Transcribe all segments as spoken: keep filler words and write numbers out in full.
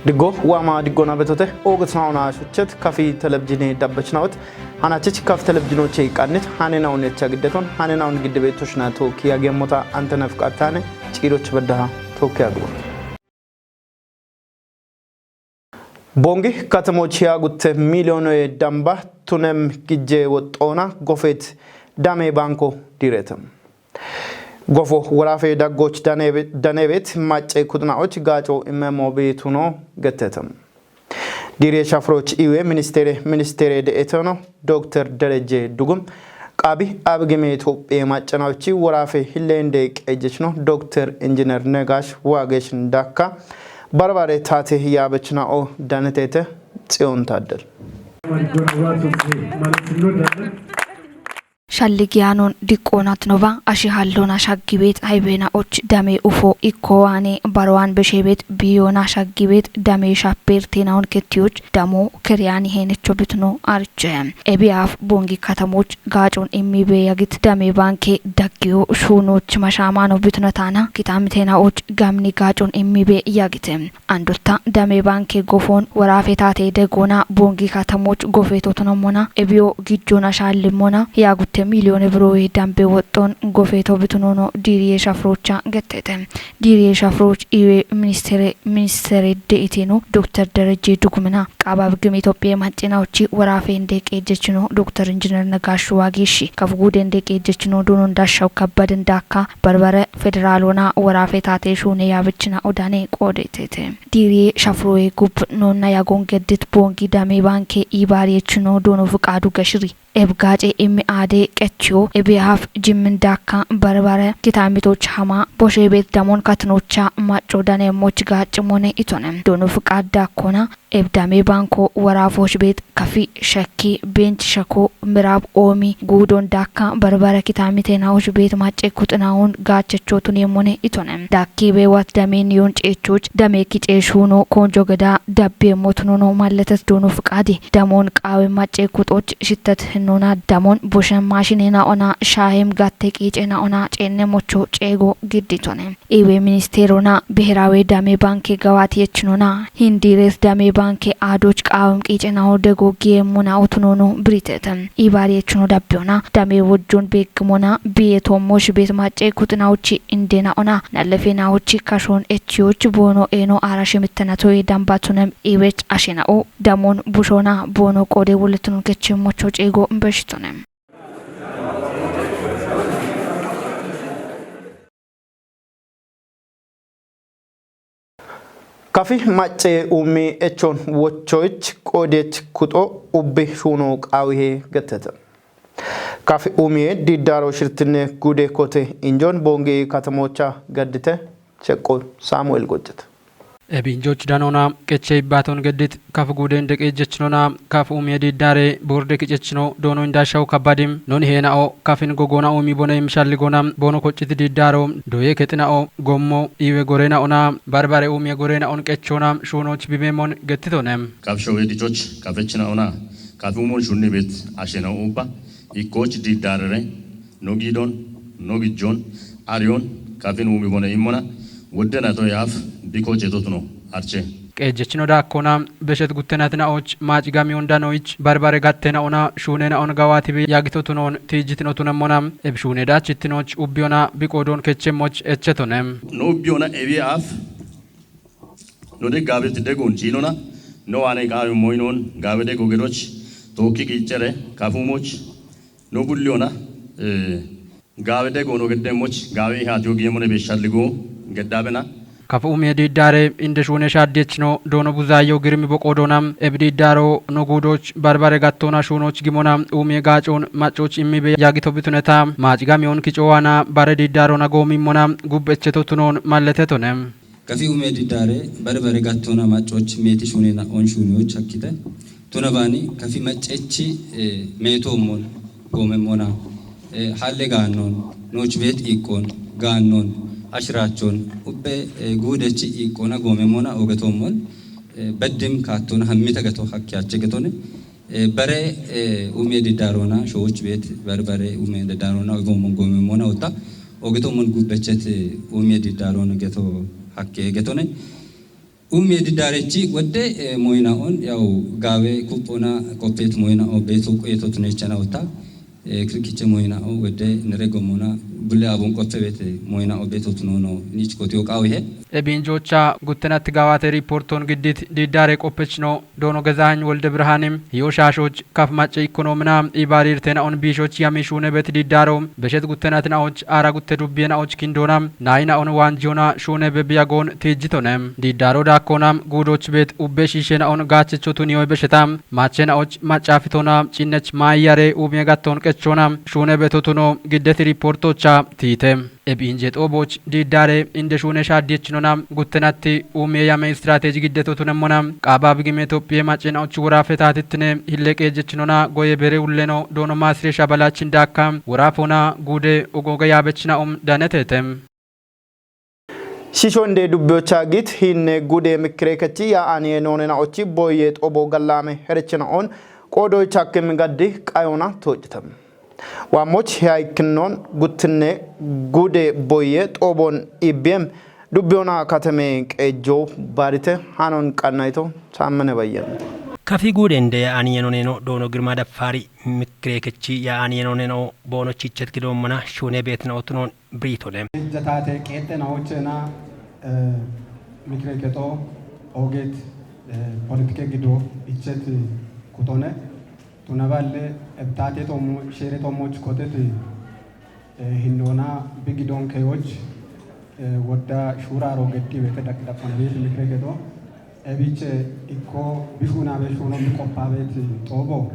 Diggo waama diggona betote oogitsnaona shuchet kafi telebjine dabbechnaot hanachich kaf telebjinoche qannit hanenawun echa giddeton hanenawun giddibe tushna toki yagemmota antenef qattane ciiroch beddaha toki agbo. Bongi katamo chiya gutte milyonu damba tunem gijje woxxona gofet dame banko diretem. Gofo worafe daggoch danebet macce kudnaoch gaaco immemo beetuno gettetem. Diire shafroch iwe ministere ministere de'etono Doktor Dereje Dugum qabi abgime Itophiye maccanaochi worafe hillende qejjechno Doktor Injiner Negash Wagesh Ndakka barbare tate yabechnao danetete Tsiyon Taddel. Shalligiyaanon diqqoonat noba ashi halloona shaggibeet haybeena och dame ufo ikkowaane barowan beshebeet biyoona shaggibeet dame shappeerteenawon kettiyoch damo keriyani heenecho bitno ariche. Ebiyaaf bongi katamoch gaacon immibe yagit dame banke daggiyo shuunoch mashaamaano bitno taana kitamiteena och gamni gaacon immibe yagite. Andotta dame banke gofoon worafe tate deggoona bongi katamoch gofetotonommona ebiyo gijjoona shaallimmona yaagutte milyone birowe dambe woxxon gofeto bitunono diiriye shafrocha gettete. Diiriye shafroch iwe ministere ministere de'eteno Doktor Dereje Dugumina qaabab gim Itophiye maccinaochi worafe inde qeejjechino Doktor Injiner Nagash Waagishi kafu guude inde qeejjechino dunon dashshaw kabbad indaakka barbare federaalona worafe tate shuune yaabichina odane qoodetete. Diiriye shafrowe gub nonna yagon geddit bongi dame banke ibaariyechino doono fuqaadu gashiri. Eb gaace immi aade qechiyo ebiyaaf jimmin daakka barbare kitamitoch hama boshe beet damon katinocha macco daneemmoch gaacimone itone. Doono fuqaad daakkona eb dame banko worafoch beet kafi shekki bench sheko mirab oomi guudon daakka barbare kitamitenaoch beet macce kuxinaon gaachecho tuneemmone itone. Daakki beewat dame niyon ceechoch dame kice shuuno konjo geda dabbe motunono malletes doono fuqaadi damon qaawe macce kuxoch shittet hinnoona damon boshen maashinena ona shaahem gatte qiicena ona ceenne mocho ceego gidditone. Iwe ministerona biheraawe dame banke gawaati yechinona hindiires dame banke aadoch qaawem qiicenawo dego giyeemmona utunono biritete. Ibaari yechuno dabbiyona dame wojjon beekkimona biye toommosh beet macce kuxinawochi indena ona nallefenawochi kashon echiyoch boono eeno aara shimittena toye dambatunem iwech ashena'o damon bushona boono qoode woletunon kechemmocho ceego beshitonem. Kafi macce ummi echon wochoich qoodech kuxo ubbi shuuno qaawihe gettete. Kafi umiye diddaro shirtinne gude kote injon bongi katamocha gaddite cheqqo Saamu'el Gojjete. Ebinjoch danona qeche ibbaton geddit kaf guuden deqeejjechinona kaf umiye diddare borde kicechino doono indashaw kabbadim non heena'o kafin gogona umi bone imshalligona boono kocciti diddaro doye kexina'o gommo iwe gorena'ona barbare umiye gorena'on qechona shuunoch bimemon gettitone. Kaf showe dichoch kafechina'ona kaf umon shunni bet ashena'o ubba ikkoch diddarere no giidon no gijjon ariyon kafin umi bone immona wodde nato yaaf bikoche totuno arche. Qeejjechino daakkona beshet guttenatina'och maaci gamiyon danoyich barbare gattena'ona shuunena'on gawaatibe yaagitotunon tiijjitinotunemmona eb shuune daachittinoch ubbiyona biqoodon kechemmoch echetonem. No ubbiyona ebi aaf no de gaabet degon ciinona no waane qaawe moynon gaawe dego gedoch tookki qiiccere kafumoch no bulliyona eh, gaawe dego no geddemoch gaawe ihaatiyo giyemone beshalligo geddabena. Kafu umiye diddare inde shuune shaaddiyechino doono buzaayo girmi boqo doona ebi diddaro no guudoch barbare gattona shuunoch gimona umiye gaacon macoch immibe yaagito bituneta maaci gamiyon kicowaana bare diddaro na goomimmona gubbecheto tunon malletetonem. Kafi ume diddaare bare bare gattona maccoch meeti shuunena on shuuniyoch hakkite. Tuna baani kafi maccechi eh, meeto ummon goomemmona eh, halle gaannon nooch beet iiqqon gaannon ashiraachon ubbe eh, guudechi iiqqona goomemmona ogeto ummon eh, beddim kaattona hammita gato hakkiyache getone. Eh, bare eh, ume diddaarona shooch beet bare bare ume diddaarona ogoomon goomemmona otta ogeto ummon gubbechet eh, ume diddaarona geto hakke getone. Ume didarechi wedde moyinaon yaw gawe kuppona koppet moyinao beto qoyeto tunechana ota kirkiche moyinao wedde nere gomona bulle abon qottebete moyinao beto tunono nich koti oqawihe. Ebinjocha guttenat gawate riporton giddit didare qoppechno dono Gezahany Wolde Birhanim yo shashoch kaf macce ikkonomina ibarir tena on bishoch yami shune bet didaro beshet guttenat naoch ara gutte dubbiye naoch kindona naina on wanjiona shune be biyagon tijjitone didaro dakona gudoch bet ubbe shishena on gachecho tuniyo besheta machena och macafitona cinnech mayare umye gatton qechona shune beto tuno giddeti riportocha tite. Ebinje xoboch didare inde shune shadiyechinona guttenatti umye yame strateji giddeto tunemmona qaba bigime Tophiye macena och wurafe tatitine hilleqe jechinona goye bere ulleno dono masire shabalachin dakka wurafona gude ugoga yabechina um danetete. Shisho nde dubbiyocha git hinne gude mikre kechi ya aniye nonena ochi boye xobo gallame herechina on qodo chakim gaddi qayona tochitam. Wamoch hiya ikkinnon guttinne gude boye xobon ibiyem dubbiyona katame qejjo barite hanon qannayto tammane bayyen. Kafi gude nde ani yenoneno dono Girma Daffari mikre kechi ya ani yenoneno bono chichet gidommana shune betna otunon britone. Jatate qeexxe naochena mikre keto oget politike gido ichet kutone. Tunaballe ebtate tomo shere tomoch kotete hindona bigidon keyoch wodda shuraro geddi bete daqdaqon beti mikre keto ebiche ikko bishuna be shuno bi qoppa beti xobo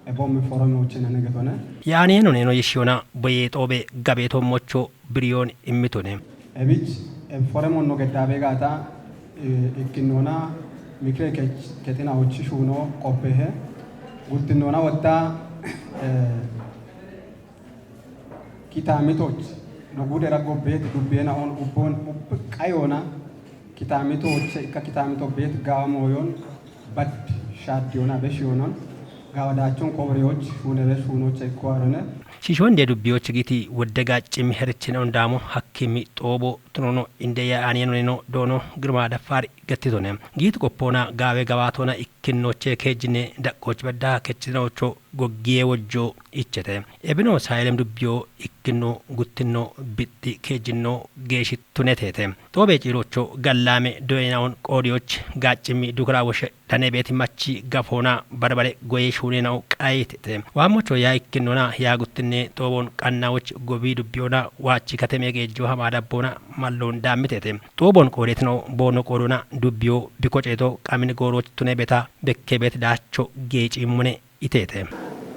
ebom foromoche nane getone. Yani no neno yishiyona boye xobe gabe tomocho biriyon immitone. Ebich foremon no geddabe gata ikkinona mikre kech ketina ochi shuno qoppehe guttinona wotta kitamitoch no gude raggo bet dubbena on ubbon ubb qayona kitamitoch ikka kitamito bet gawa moyon bad shadiyona beshiyonon gawa dachon kobreyoch shune be shunoch ikko arone. Shishonde dubbiyoch giti wodde gaccim herchina ondamo hakkimi xobo tunono inde ya aniyano neno dono Girma Daffari gattitone. Giit qoppona gawe gawatona ikkinnoche kejjine daqqoch badda kechinocho goggiye wojjo ichete. Ebino sayilem dubbiyo ikkinno guttinno bixxi kejjinno geeshi tunetete. Xoobe ciirocho gallame doyinaon qoodiyoch gaccimi dukura woshe dane beeti machi gafona barbare goye shuunenao qayitete. Waamocho yaa ikkinnona yaa guttinne xoobon qannawoch gobi dubbiyona waachi kateme geejjo hama dabbona mallon daammitete. Xoobon qoodetino boono qoodona dubbiyo biko ceeto qamin gooroch tune beta bekke bet daacho geecimmune iteete.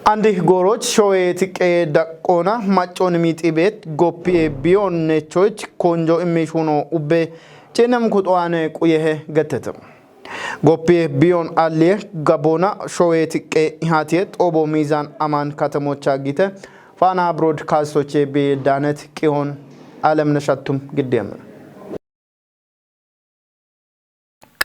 Andi gooroch showe tiqqe daqqoona maccoon miixi bet goppiye biyon nechoch konjo immi shuno ubbe cenem kuxoane quyehe gettete. Goppiye biyon alliye gaboona showe tiqqe ihatiye xoobo miizan aman katemocha gite Faana Broadcastoche be Daanet Qihoon Alemnesh Attum giddeme.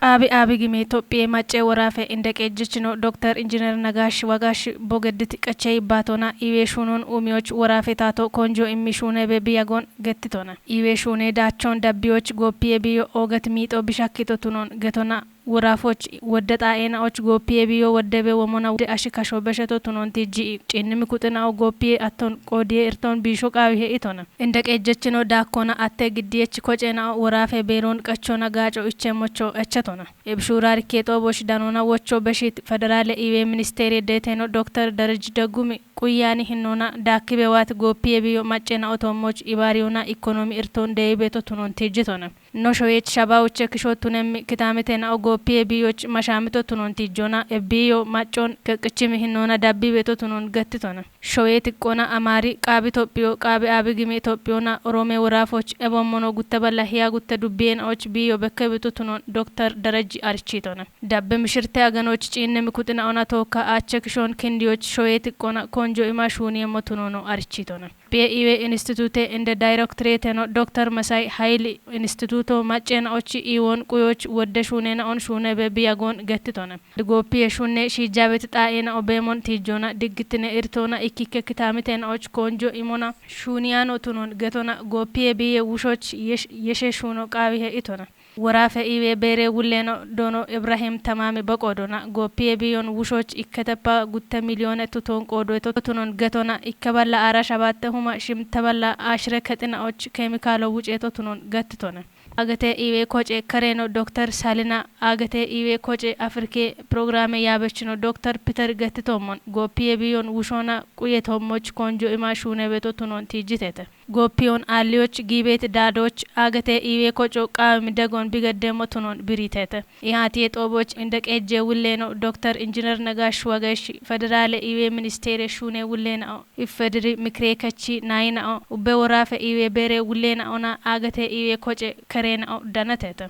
Qaabi Abi Gime Itophiye macce woraafe inde qeejjechino Dokter Injineer Nagash Wagash bogeddit qechey baatona iwe shunon uumiyoch woraafe taato konjo immi shuunebe biyagon gettitona. Iwe shuune daachon dabbiyoch gooppiye biyo ooget miixo bishakkito tunon getona woraafoch wodde xaa'eena'och gooppiye biyo woddebe womona wudde ashi kasho besheto tunon tijji'i. Ciinnimi kuxina'o gooppiye atton qoodiye irton biisho qaawihe itona. Inde qeejjechino daakkona atte giddiyech kocena'o woraafe beeron qachona gaaco ichemmocho echetona. Ebishuurarikke xoobosh danona wocho beshit federaale iwe ministeeriye deeteno Dokter Derij Degumi quyyani hinnona daakkibe waat gooppiye biyo maccena'o toommoch ibaariyona ikkonomi irton deeyibeto tunon tijjitona. No shoyech shabawoche kisho tunemmi kitamitena'o gooppiye biyoch mashaamito tunon tijjona ebbiyo maccon keqqichimi hinnona dabbibeto tunon gettitona. Showe tiqqona Amaari, Qaabi Itophiyo, Qaabi Abi Gime Itophiyona Oroome woraafoch ebommono gutte balla hiya gutte dubbiyenaoch biiyo bekkebitu tunon Dokter Derejji arichitona. Dabbe mishirte aganoch ciinne mikuxina ona tookka aache kishon kindiyoch showe tiqqona konjo ima shuuniyemmo tunono arichitona. Itoophiye iwe institute inde dayrektoreeteno doktor Mesay Hayili instituto macceena ochi iwon quyoch wodde shuunena on shuunebe biyagoon gettitone. Gooppiye shuunne shiijjaabeti xaa'eena obeemon tiijjoona diggittine irtoona ikkikke kitaamitena och koonjo imona shuuniyano tunon getona gooppiye biye wushoch yesh-, yeshe shuuno qaawihe itona. Woraafe iwe beere wulleeno doono Ibrahim Tamaami boqoodona gooppiye biyon wushoch ikketeppa gutte miliyoone tutoon qoodoeto tunon getona ikke balla ara shabatte huma shimte balla ashire kexina och keemikaalo wuceeto tunon gettitone. Agete iwe koce kareeno doktor Salina agete iwe koce Afrike programe yaabechino doktor Peter gettitommon gooppiye biyon wushona quyetommoch koonjo ima shuunebeto tunon tiijjitete. Gooppiyon aalliyoch giibeeti daadoch agete iwe koco qaawemi degon bigeddeemmo tunon biriitete. Ihaatiye xooboch inde qeejje wulleeno doktor Injiner Negash Wagesh federaale iwe ministeere shuune wulleenao iffediri mikiree kechi naayinao ubbe woraafe iwe beere wulleenaona agete iwe koce kereenao danatete.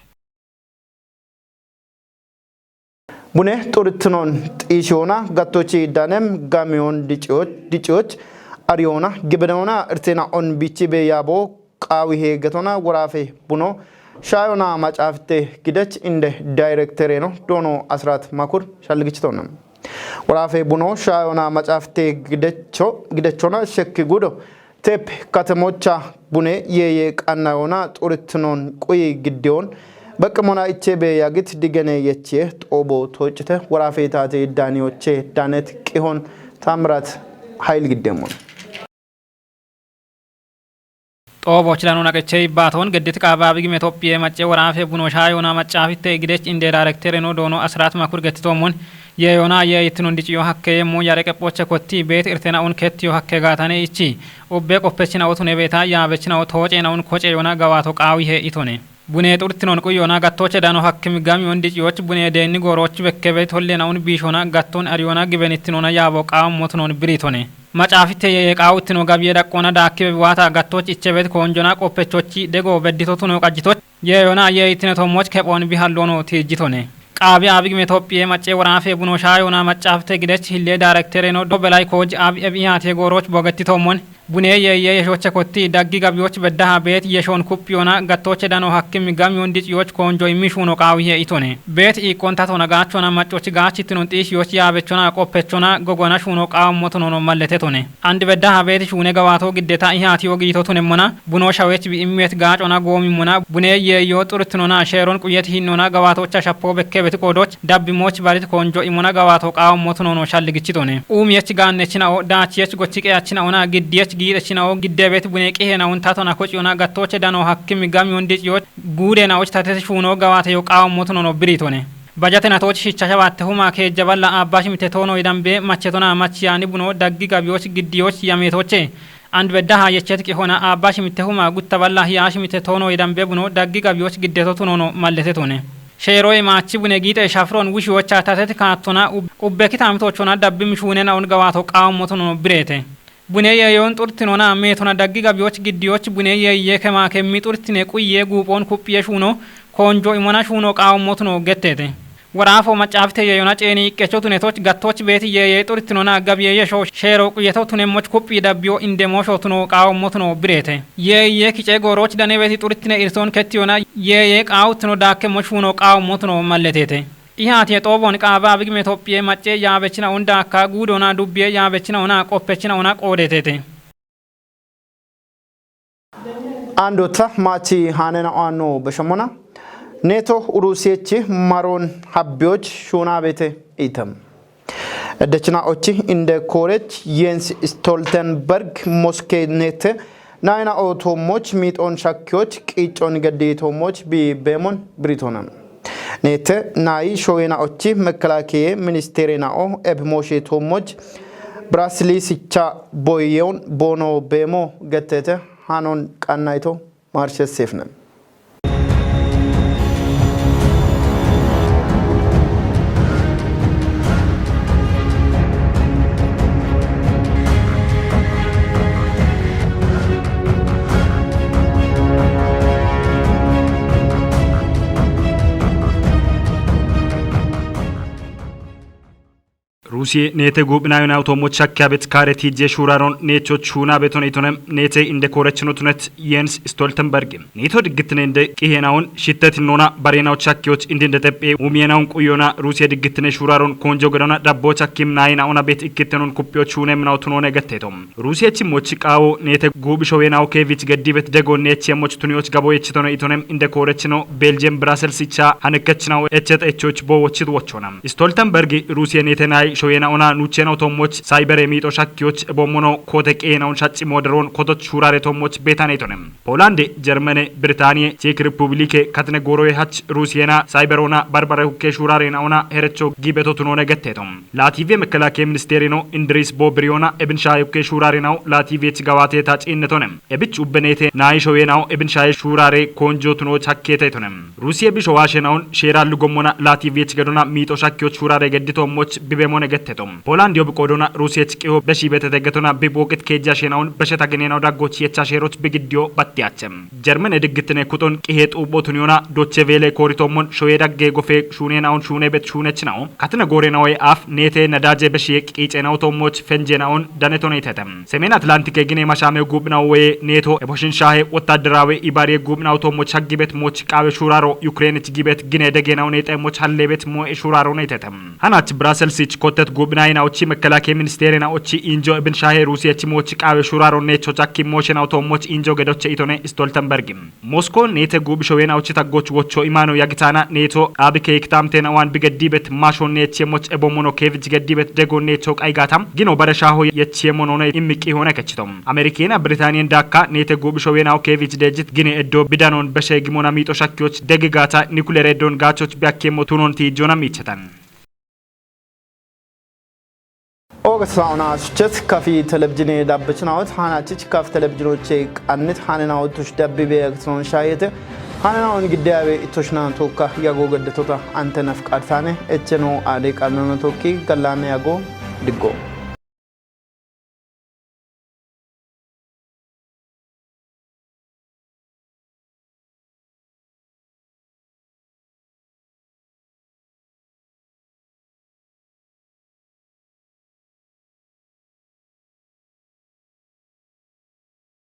Bune xurtinoon xiishiyoona gattochi danem gamiyoon diciyoch, diciyoch ariyoona gibedoona irtena on bichi be yaabo qaawihe getona woraafe buno shaayona macaafte gidech inde dayrektereeno doono Asrat Makur shalgichitona. Woraafe buno shaayona macaafte gidecho, gidechona shekki gudo Teep katemocha bune yeeye qannayoona xurtinoon quyi giddiyoon beqqimona ichche be yagit digene yeche xoobo toocite woraafe taate daaniyoche daanet qihon Taamiraat Hayil giddeemon. Xooboch dano naqechey baaton geddit qaabaabi gime Tophiye macce woraafe buno shaayona macaafitte gidech inde dayrektereno doono Asrat Makur gettitommon yeeyona yeeyittinon diciyo hakke yemmo yare qephoche kotti beet irtena un kettiyo hakke gaatane ichi. Ubbe qoppechina otune beeta yaabechina o tooceena un koce yona gawaato qaawihe itone. Bune xurtinon quyona gattoche dano hakkim gamiyon diciyoch bune deenni gooroch bekkebe tollena un biishona gatton ariyona gibenittinona yaabo qaawammotunon biritone. Macaafitte yeeye qaawuttino gabiye daqqona daakkibe biwaata gattoch ichebet koonjona qoppechochi dego beddito tuno qajjitoch yeeyona yeeyittine tommoch kephoon bihallono tiijjitone. Qaabi aabigime Tophiye macce woraafe buno shaayona maccaafte gidech hillee dayrektereno do belay kooj aabi ebi ihaate gooroch bogetti tommon bune yeeye yeshoche kotti daggi gabiyoch beddaha beet yeshoon kuphiyona gattoche dano hakkim gamiyon diciyoch koonjo immishuno qaawihe itone. Beet iiqqontatona gaachona maccoch gaachittinon xiishiyoch yaabechona qoppechona gogona shuno qaawammotonono malletetone. Andi beddaha beeti shuune gawaato giddeta ihaati ogiito tunemmona, buno shawech bi immet gaacona goomimmona, bune yeeyo xurtinona, sheeron quyet hinnona, gawaatocha shappo bekkebeti qoodoch, dabbimoch barit koonjo imona gawaato qaawammotonono shalligichitone. Uumiyech gaannechinao, daachiyech gochi qeyachina'ona, giddiyech giidhechinao, giddebet bune qihenaun tatona kociyona, gattoche dano hakkim gamiyon diciyoch, guudenaoch tatete shuuno gawaateyo qaawammotonono biritone. Bajate natoch shichcha shabatte huma keejja balla aabba shimitte toono idambe machetona machiyaani buno daggi gabiyoch giddiyoch yameetoche. And beddaha yechet qihona aabba shimitte huma gutta balla hiya shimitte toono idambe buno daggi gabiyoch giddeto tunono malletetone. Sheeroye maachi bune giixe shafron wushiyocha tatet kaattona ub-, ubbe kitaamitochona dabbi mishuunena un gawaato qaawammotonono bireete. Bune yeeyoon xurtinona meetona daggi gabiyoch giddiyoch bune yeeye kema kemmi xurtine quye guuphoon kuphiye shuuno koonjo imona shuuno qaawammotuno getteete. Woraafo maccaafite yeeyona ceeni iqqecho tunetoch gattoch beeti yeeye xurtinona gabiye yesho sheero quyeto tunemmoch kuphi dabbiyo indemoosho tuno qaawammotuno bireete. Yeeye kice gooroch danebeti xurtine irsoon kettiyona yeeye qaawuttino daakkemmoch shuuno qaawammotuno malleteete. Ihaatiye xoobon qaaba abigime Tophiye macce yaabechina un daakka guudona dubbiye yaabechina una qoppechina una qoodetete. Andota maachi haanena oanno beshomona. Neto Urusiyechi maron habbiyoch shuunabete itam. Eddechina ochi inde koorech Jens Stoltenberg Moske nete naayina o toommoch miixon shakkiyoch qiiccon geddi toommoch bi beemon biritona. Nete naayi shooyena ochi mekelaakeye ministeere na'o eb mooshe toommoch Brasilis cha boyeon boono beemo gettete hanon qannayto marshes sefnen. Rusiye nete gubina yona utomoch shakkiya bet kare tije shuraron necho chuna betone itonem nete inde korechno tunet Jens Stoltenberg. Neto digitne inde qihenawon shittet nona barenaw chakkiyoch indi inde teppe umiyenawon quyona Rusiye digitne shuraron konjo gedona dabbo chakkim nayina ona bet ikkittenon kuppiyoch hunem naw tunone gettetom. Rusiye chimoch qawo nete gubisho wenaw kevich geddibet dego nech yemoch tuniyoch gabo yechitone itonem inde korechno Belgium Brussels icha hanekechnaw echet echoch bo wochit wochona. Stoltenberg Rusiye nete nay shoyena ona nuchena utomoch cyber emito shakkiyoch bo mono kote qeena un shacci moderon kotoch shurare tomoch betane itonem. Poland, Germany, Britaniye, Czech Republic, katne goroye hach Rusiyena cyber ona barbare hukke shurare na ona herecho gibeto tunone gettetom. Lative mekelake ministeri no Indris Bobriona ebin shaye hukke shurare naw Lative chigawate ta cinnetonem. Ebich ubbenete nayi shoye naw ebin shaye shurare konjo tuno chakkete tonem. Rusiye bisho washe nawon shera lugomona Lative chigadona mito shakkiyoch shurare geddito moch bibemone gettetom. Poland yob qodona Rusiye chiqiho beshi betete getona biboqit keja shenawon besheta genena daggoch yecha sheroch bigiddiyo battiyachem. Germany diggitine kuton qihe xubo tuniona Doche Wele korito mon shoye dagge gofe shune nawon shune bet shune chinawo. Katne gore nawe af nete nadaje beshi qice nawo to moch fenje nawon danetone itetem. Semen Atlantike gine mashame gubna we neto eboshin shahe wotaderawe ibari gubna to moch haggibet moch qawe shuraro Ukraine gibet gine dege nawo nete moch hallebet mo shuraro netetem. Hanach Brussels ich kottet gubna ina uchi mekelake ministeri na uchi injo ebin shahe Rusiye chimoch qawe shuraro necho chakki moshena to moch injo gedoche itone Stoltenberg. Mosko nete gubisho wena uchi taggoch wocho imano yagitana neto abike iktamtena wan bigeddibet masho neche moch ebomono kevich geddibet dego necho qaygatam gino bare shaho yeche monone immiki hone kechitom. Amerikena Britaniyen dakka nete gubisho wena kevich dejit gine eddo bidanon beshe gimona mito shakkiyoch degigata nuclear eddon gachoch biakke motunon ti jona michetan. Oga sauna suchet kafi telebjine dabbechnaot hana chich kaf telebjinoche qannit hanena otush dabbi be yakson shayete hanena on giddabe itoshna tokka yago geddetota ante nafqartane echeno ade qannana tokki gallane yago diggo.